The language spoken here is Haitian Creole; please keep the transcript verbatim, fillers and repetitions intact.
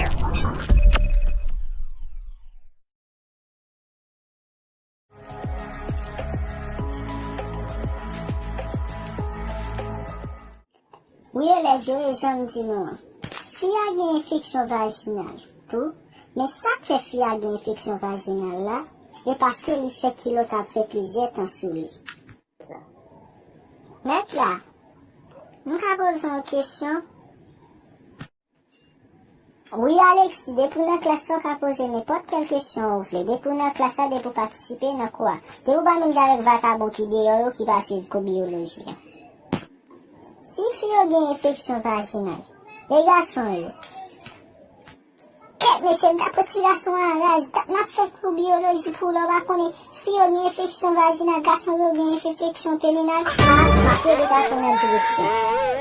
Wi, elèv yo, e jan m di nou an. Fi a gen enfeksyon vajinal tou, men sa k fè fi a gen enfeksyon vajinal la, e paske li fè kilòt ap fè plizyè tan sou li. Mèt la, m ka poze w yon kesyon? Wi, Alexis, depi w nan klas la, w ka poze nenpòt kèl kesyon ou vle. Depi w nan klas la, depi w patisipe nan kou a. Depi w pa menm jan avèk vakabon ki deyò yo, ki pa swiv kou biyoloji a. Si fi yo gen enfeksyon vajinal, e gason yo? Kèt, mesye, m t ap pran ti gason an a raj. Dat m ap fè kou biyoloji pou w la, w pa konnen fi yo gen enfeksyon vajinal, gason yo gen enfeksyon perinal. A, m ap rele patwon nan direksyon.